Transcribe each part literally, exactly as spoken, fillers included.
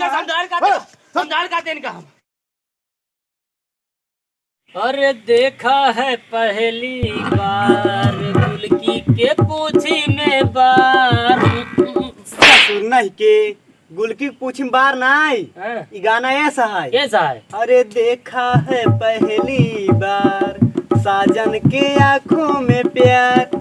समझार का दे, समझार का दे इनका हम। अरे देखा है पहली बार गुलकी के पूछी में बार। ससुर नहीं के, गुलकी के पूछी में बार नाई। हाँ। ई गाना ऐसा है। कैसा है? अरे देखा है पहली बार साजन के आँखों में प्यार।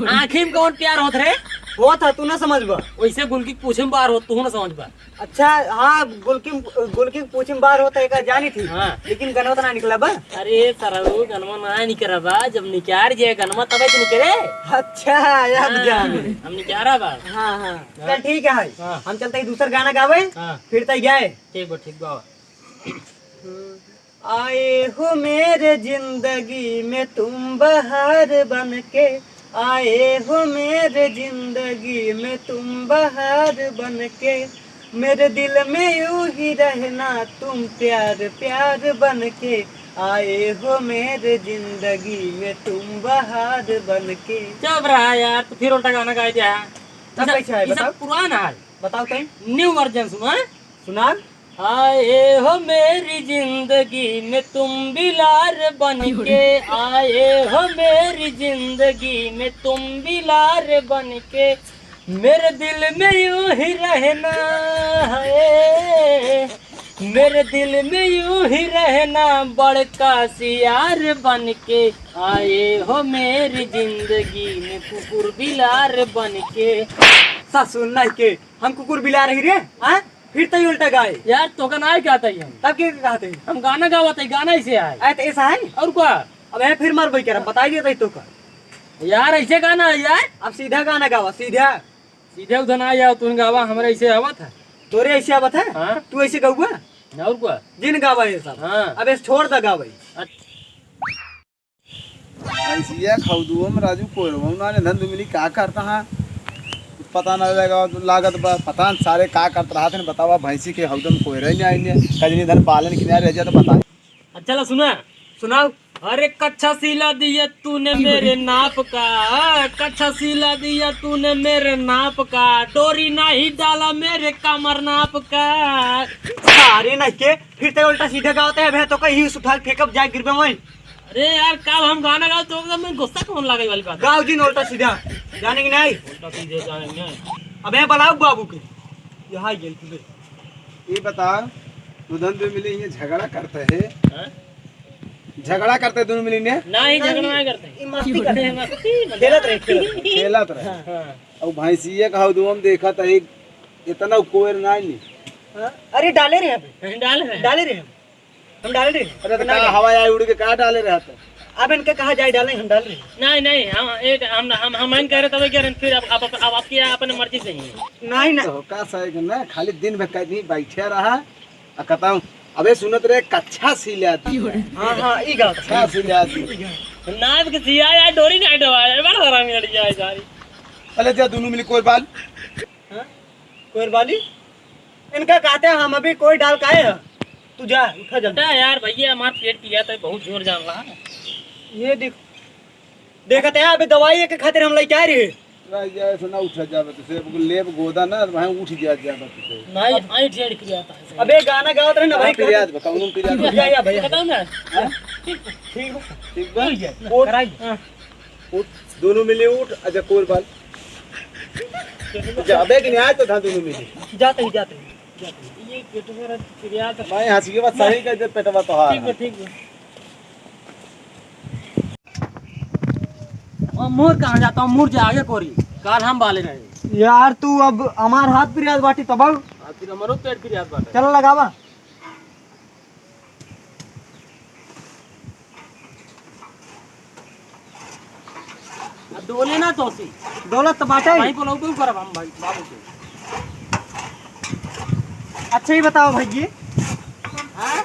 आँखी में कौन प्यार होत रे? होत है, तू ना समझबा। वैसे गुलकी के पूछी में बार होत, तू ना समझबा। अच्छा, हाँ, गुलकी, गुलकी के पूछी में बार होत है, एका जानी थी। हाँ। लेकिन गनवा तो ना निकला बा। अरे सरऊ, गनवा ना निकला बा, जब निकार जाए गनवा तबे तो निकले। अच्छा, याद हाँ, जाने। हम निकारा बा। हाँ, हाँ। हाँ। चल ठीक है, हाँ। हम चलते ही दूसर गाना गावे, हाँ। फिर तय जाए। ठीक बा, ठीक बा। आए हो मेरे जिंदगी में तुम बहार बन के, आए हो मेरे जिंदगी में तुम बहार बन के, मेरे दिल में यूं ही रहना तुम प्यार प्यार बन के, आए हो मेरे जिंदगी में तुम बहार बन के। चुप रहा यार, तू फिर उल्टा गाना गा दिया। तब ई सब, कैसे है, ई सब बताओ? पुराना है। बताओ तई। New version सुना। सुना। आए हो मेरी जिंदगी में तुम बिलार बन के, आए हो मेरी जिंदगी में तुम बिलार बन के, मेरे दिल में यूं ही रहना है, मेरे दिल में यूं ही रहना बड़का सियार बन के, आए हो मेरी जिंदगी में कुकुर बिलार बन के। ससुर नहीं के, हम कुकुर बिलार ही रे, हाँ? फिर तई उल्टा गाए। यार, तोका नाय कहत ही हम। तब के कहत ही? हम गाना गावत ही, गाना ऐसे आए। आए तो ऐसा है? और का? अब है फिर मार बई कर, हम बताई देत ही तोका। यार, ऐसे गाना है यार। अब सीधा गाना गावा, सीधा। सीधे उधर ना आओ, तुम गावा, हमरा ऐसे आवत है। तोरे ऐसे आवत है? हाँ। तू ऐसे गउआ? और का? जिन गावा ये सब। हाँ। अब ऐसे छोड़ द गावे। अच्छा। भैंसिया खौदुओ में राजू कोयरवा ना ने धन दुमिली का करता है? पता ना लगा, लागत बा, पता न सारे का करत रहत हैं, बतावा, भैंसी के हौदम कोयरे नहीं आइने, कजनी धन बालन किनारे रह जा तो पता। अच्छा ला सुना। सुनाओ। अरे कच्छा सिला दिया तूने मेरे नाप का, कच्छा सिला दिया तूने मेरे नाप का, डोरी नहीं डाला मेरे कमर नाप का। सारे नहीं के, फिर ते उल्टा सीधा गावत है, अबे तो कहीं उठा के फेंकब जाए गिरबे वहीं। अरे यार, काल हम गाना गाओ तो एकदम में गुस्सा कौन लागे वाली बात है? गाओ जी उल्टा सीधा, जाने कि नहीं? उल्टा सीधे जाने कि नहीं? अबे बुलाओ बाबू के, यहाँ गेल तू। ये बता, तू धन दुमिली ये झगड़ा करते है? हाँ? झगड़ा करते दोनों मिली ने? नहीं, झगड़ा नहीं करते। ये मस्ती करते हैं, मस्ती, मजाक। खेलत रहे, खेलत रहे। खेलत रहे। हाँ। और भैंसिया का हौदुआ में देखा था, एक इतना कोयर ना नहीं। हाँ? अरे डाले रहे अबे। डाले रहे। डाले रहे। हम डाल रहे हैं। अरे तो बना का दे। हवा आए उड़ के का डाले रहता? अब इनके कहा जाए डालें, हम डाल रहे हैं। नहीं, नहीं, हम एक, हम, हम, हम इन कह रहे तब कह रहे हैं, फिर अब, अब, अब, अब आपकी अपने मर्जी से ही है। नहीं, नहीं। तो का सही ना, खाली दिन भर कहीं बैठे रहा, आ कहता हूँ, अबे सुनत रहे, कच्छा सिला दी। हाँ, हाँ, ई गा। कच्छा सिला दी। नाद के सिया यार, डोरी नहीं डवा यार, बड़ा हरामी लड़कियाँ है सारी। अरे जा दोनों मिली कोई बाल। हाँ? कोयरबाली? इनका कहते हैं हम अभी कोई डाल काहे है? तू जा, उठा जल्दी। बेटा यार, भैया हमार पेट पिरात है, बहुत जोर जान रहा है। ये देख, देखत है अभी दवाई के खातिर हम लेके आ रहे। ना, ये ऐसे ना उठा जावे तो से, लेब गोदा ना, वहाँ उठ जा, जावे तो से। नहीं, आई जेड़ पिरात है। अबे गाना गावत रहे ना भाई, पिरात बताओ, उन्होंने पिरात। या, या भैया। बताओ ना। हाँ? ठीक, ठीक बा। ठीक बा? ठीक है, उठ। कराइए। हाँ। उठ, दोनों मिली उठ, अच्छा कोर बाल। जाबे कि नहीं आए तो था दोनों मिली। जाते ही, जाते ही, जाते ही। ये पेटवा रख, चिड़िया का मैं हंस के बात सही कर दे, पेटवा तो हार। ठीक बा, ठीक बा। और मोर कहाँ जाता हूँ? मोर जा आगे कोरी, काल हम बाले रहे। यार तू अब हमार हाथ पिरात बाटी तब। हाँ, फिर हमारो पेट पिरात बाटे। चल लगावा। अब डोले ना तोसी। डोलत तो बाटे। भाई बोलो, क्यों करब हम भाई, बाबू के। अच्छा, ये बताओ भाई जी। हाँ?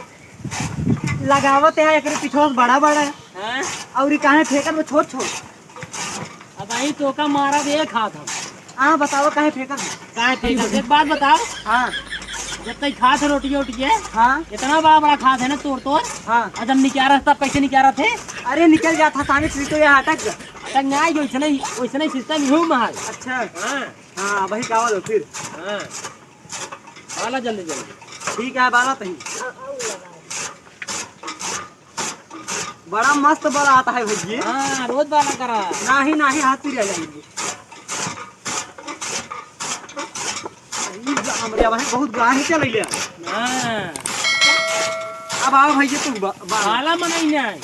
लगावत है, एकरे पिछवा से बड़ा बड़ा है। हाँ? और ये काहे फेंकत बा छोट छोट? अब आई तो का मारा दे खात हम। हाँ, बताओ काहे फेंकत बा? काहे फेंकत? एक बात बताओ। हाँ। जब तक खात है रोटिया उटिया, हाँ। इतना बड़ा बड़ा खात है ना तोड़ तोड़। हाँ। और जब निकारा था, कैसे निकारा थे? अरे निकल जात था, सामने से तो यहाँ अटक गया। अटक ना आई, वैसे नहीं, वैसे नहीं system ही हूँ महल। अच्छा। हाँ। हाँ, वही गावा लो फिर। हाँ। बाला जल्दी जल्दी। ठीक है, बाला तही। बड़ा मस्त बाला आता है भैया। हाँ, रोज बाला करा। नाही, नाही, हाथ पिराइ लागी। ई जा, हमरे अब है बहुत गाढ़े चलैले। हाँ। अब आओ भैया तू बा-, बाला। बाला मनई नाही।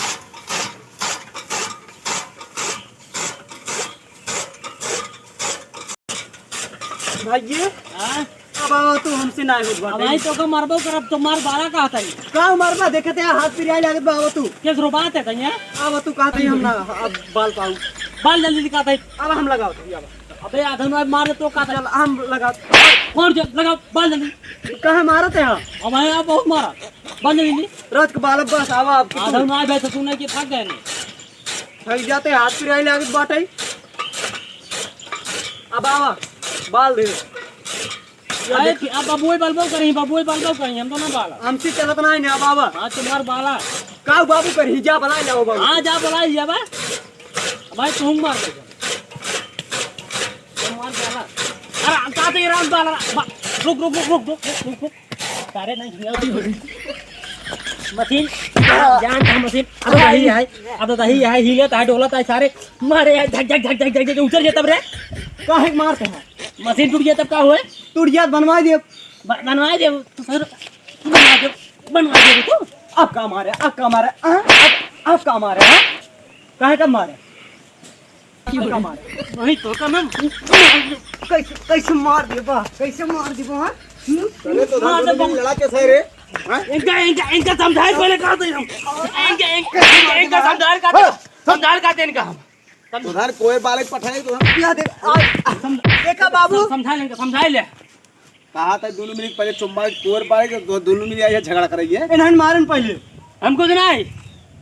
भैया, हाँ? अब आओ तू हमसे ना होत बाटे। अब आई तो का मरबो करब, तो मार बाला कहत है। का मरबा, देखत है हाथ पिराइ लागत बा, आओ तू। केस रोबात है कहीं, हाँ? अब तू कहत है हम ना, अब बाल पाऊ। बाल जल्दी कहत है। अब हम लगाओ तू, अब। अबे आधन में मार दे तो कहत है। चल, हम लगा। और जो लगाओ, बाल जल्दी। कहाँ मारत है हम? अब आई आप बहुत मारा। बाल जल्दी। रोज के बाल बस, आवा अब। आधन में आए बैठे तू नहीं कि थक गए नहीं। थक जाते, हाथ पिराइ लागत बाटे। अब आवा, बाल दे। अरे, अब बबुए बलबो करी, बबुए बलबो करी, हम तो ना बाला। हमसे चलत नाही ना बाबा। हाँ, तुम्हार बाला। का बाबू करी, जा बलाइ लाओ बाबू। हाँ, जा बलाइ लिया बा। भाई, तुम मार दे। तुम मार बाला। अरे, का तो ये राम बाला, बा-, रुक, रुक, रुक। सारे नहीं हिलती हो रही। मशीन, जान था मशीन। अब तो दही है, अब तो दही है, हिलत है, डोलत है, सारे मारे है, झक, झक, झक, उतर जाए तब रे। काहे के मारते हैं? मशीन टूट गया तब का हुए? टूट गया तो बनवा दे। ब-, बनवा दे, तो सर, बनवा दे, बनवा दे तू। अब का मारे, अब का मारे, हाँ? अब, अब का मारे, हाँ? काहे का मारे? नहीं तो का ना। कैसे, कैसे मार देबा? कैसे मार देबा, हाँ? हम्म? अरे तो मार दे, लड़ा कैसे है रे? हाँ? इनका, इनका, इनका समझाए पहले कहा था हम। इनका, इनका, इनका, इनका समझाए का था। हाँ। समझाए का था इनका हम। उधर कोई बालक पठाए तो हम क्या दे? आज देखा बाबू? समझा ले इनका, समझा ले। कहा था दोनों मिली पहले चुम्बा कोर पाए, तो दोनों मिली आई है झगड़ा कर रही है। इन्हन मारन पहले। हम कुछ नहीं।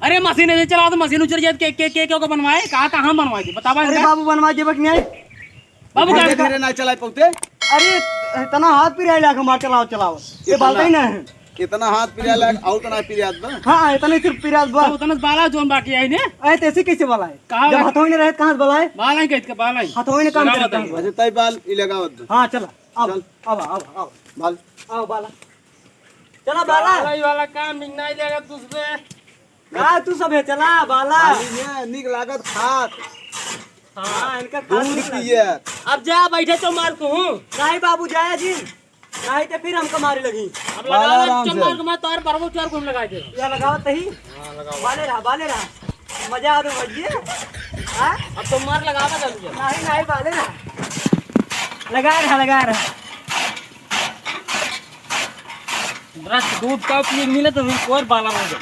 अरे मशीन ऐसे चलाओ तो मशीन उचर जाए, के, के, के, के को बनवाए? कहा था हम बनवाए थे, बतावा अरे इनका। बाबू बनवा देबक नहीं। बाबू धीरे, का धीरे ना चलाए पौते। अरे इतना हाथ पिराए लाग हमार चलाओ, चलाओ। ये इतना, बात ही ना है। इतना हाथ पिराए लाग, और इतना पिरात बा। हाँ, इतना सिर्फ पिरात बा। तो उतना बाला जोन बाकी है ने। अरे तैसे कैसे बाला है? कहाँ जब बाला? हथौड़ी नहीं रहे, कहाँ से बाला है? बाला ही कहत के बाला ही। हथौड़ी ने काम लगावा करे, दे। कहाँ से बाला है? अच्छा, तय बाल ई लगावत बा। हाँ, चला। अब, चल। अब, अब, अब। बाल। आओ, बाला। चला, बाला। बाला ही वाला काम निक नहीं लेगा तुझसे। का तू सब है? चला, बाला। खाली में निक लागत खात। हाँ, इनका खात दूध निक लागत। पिए। अब जा, बैठे तो मार तू। नहीं बाबू, जाया जी। नहीं तो फिर हमको मारे लगी। अब बाला लगाओ, आराम से। मार को मैं तार परवो चार को हम लगा दे। या लगाओ तही। हाँ, लगाओ। बाले रहा, बाले रहा। मजा आ रहा है ये। हाँ? अब तो मार लगावा जल्दी जल्दी। नहीं, नहीं, बाले रहा। लगा रहा, लगा रहा। रस दूध का पिए मिले तो फिर और बाला हो जाए।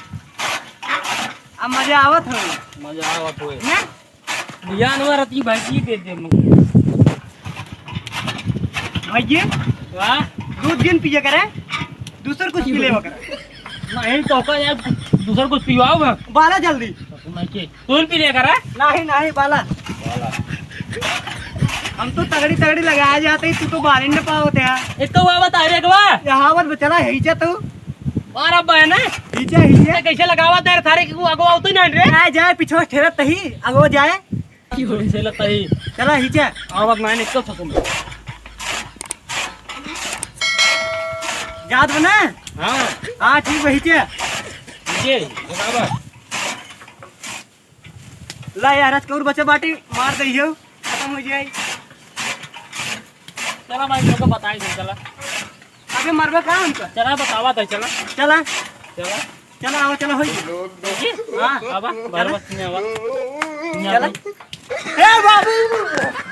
अब मजा आवत हो। मजा आवत होए। ना? जानवर अति भैंसी दे दे मुझे। भैया, वाह। दूध जिन पिए करे, दूसर कुछ पी लेवा करे। नहीं तो का यार, दूसर कुछ पिवाओ बा। बाला जल्दी। मैं के, तू पी ले करे? नहीं, नहीं, बाला। हम तो तगड़ी, तगड़ी लगाया जाते ही, तू तो बाल ही न पावत है। एक तो हुआ बता रे, एक बार। यहाँ आवत बचला है, हीचा तू। और अब है ना? हीचा, हीचा। कैसे लगावा तेरे थारे की, अगो आवत ही नहीं रे। जाए, जाए, पीछे ठेरत ही, अगो जाए। की हो से लगता ही। चला, हीचा। आवत नहीं, निकल सकूँ मैं। जात बना? हाँ। हाँ, ठीक बा, हीचा। ये, बराबर। ला यार, आज कौर बचा बाटी, मार दइयो, खतम हो जाए। चला भाई, लोग को बताई दे, चला। अबे मरबे का हमका? चला, बतावा था, चला। चला। चला। चला, आवा, चला, होई। देखी? हाँ। आवा, चला। बार बार सुने आवा। चला। ए बाबू!